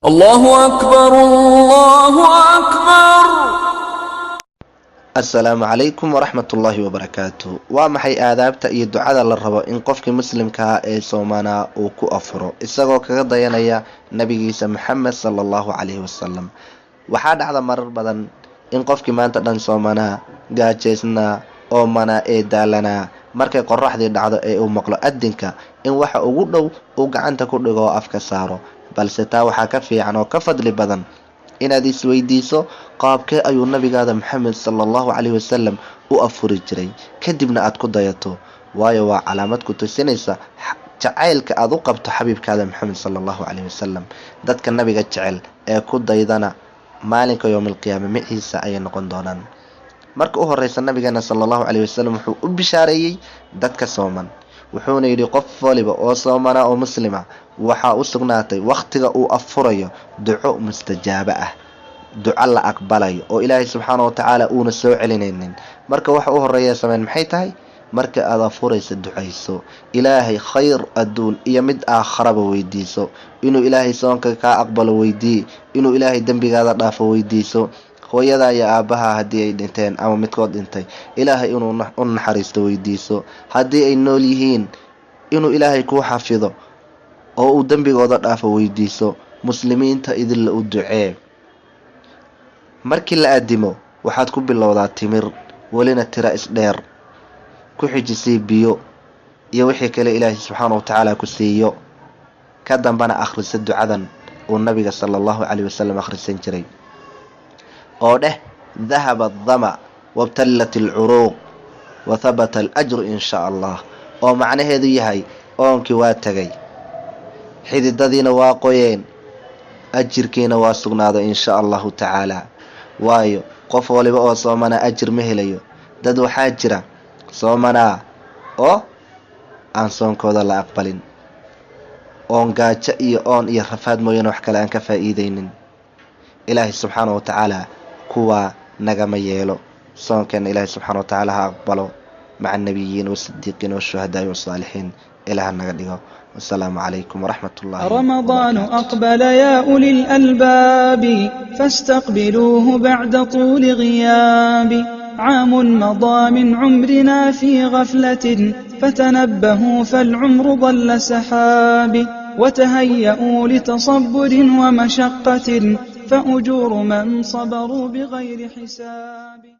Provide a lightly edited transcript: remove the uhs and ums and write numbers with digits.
Allahu akbar, Allahu akbar. Assalaamu calaykum waraxmatullaahi wabarakaatu. Waa maxay aadaabta iyo ducada la rabo in qofkii muslimkaa ee soomanaa uu ku afuro, isagoo kaga dayanaya nabigiisa Maxamed sala Allahu calayhi wasalam? Waxaa dhacda marar badan in qofkii maanta dhan soomanaa, gaajaysnaa, oomanaa ee daalanaa, markay qoraxdii dhacdo ee uu maqlo adinka, in waxa ugu dhow uu gacanta ku dhigo oo afka saaro. Balse taa waxaa ka fiican oo ka fadli badan inaad isweydiiso qaabkee ayuu nabigaada Maxamed sala Allahu calayhi wasalam u afuri jiray, kadibna aad ku dayato, waayo waa calaamad ku tusinaysa jacaylka aad u qabto xabiibkaada Maxamed sala Allahu calayhi wasalam. Dadka nabiga jecel ee ku daydana maalinka yowmalqiyaama miciisa ayay noqon doonaan. Marka u horeysa, nabigeena sala Allahu calayhi wasalam wuxuu u bishaareeyey dadka sooman, wuxuuna yidhi qof waliba oo soomanaa oo muslima waxaa u sugnaatay wakhtiga uu afurayo duco mustajaabo ah, duco la aqbalayo oo Ilaahay subxaana watacaala uuna soo celinaynin. Marka waxa u horeeya sameyn maxay tahay? Marka aad afuraysa ducayso, Ilaahay khayr adduun iyo mid aakharaba weydiiso, inuu Ilaahay soonka kaa aqbalo weydii, inuu Ilaahay dembigaada dhaafo weydiiso, hooyadaa iyo aabbaha haddii ay dhinteen ama midkood dhintay Ilaahay inuu u naxariisto weydiiso, haddii ay nool yihiin inuu Ilaahay kuu xafido oo uu dembigooda dhaafo weydiiso, muslimiinta idinla u ducee. Markii la addimo waxaad ku bilowdaa timir, welina tira isdheer ku xijisii biyo iyo wixii kale Ilaahay subxaana watacaala ku siiyo. Ka dambana akhrisa ducadan uu nabiga sala Allahu calayh wasalam akhrisan jiray oo dheh: "Dahaba adama wabtallat alcuruuq wa habata alajru in shaa Allah", oo macnaheedu yahay oonkii waa tegay, xididadiina waa qoyeen, ajirkiina waa sugnaaday in shaa Allahu tacaala. Waayo qof waliba oo soomanaa ajir ma helayo. Dad waxaa jira soomanaa oo aan soonkooda la aqbalin, oon gaajo iyo oon iyo rafaad mooyaane wax kale aan ka faa'iideynin. Ilaahay subxaana wa tacaala kuwaa nagama yeelo. Soonkeenna Ilaahay subxana wa tacaala ha aqbalo, maca annabiyiin wasidiiqiin washuhadaai wasaalixiin Ilaah naga dhigo. Wasalaamu calaykum waraxmat ullahi رمضان wabarakaatu. أقبل يا أولي الألباب، فاستقبلوه بعد طول غياب. عام مضى من عمرنا في غفلة، فتنبهوا فالعمر ضل سحاب، وتهيأوا لتصبر ومشقة، فأجور من صبروا بغير حساب.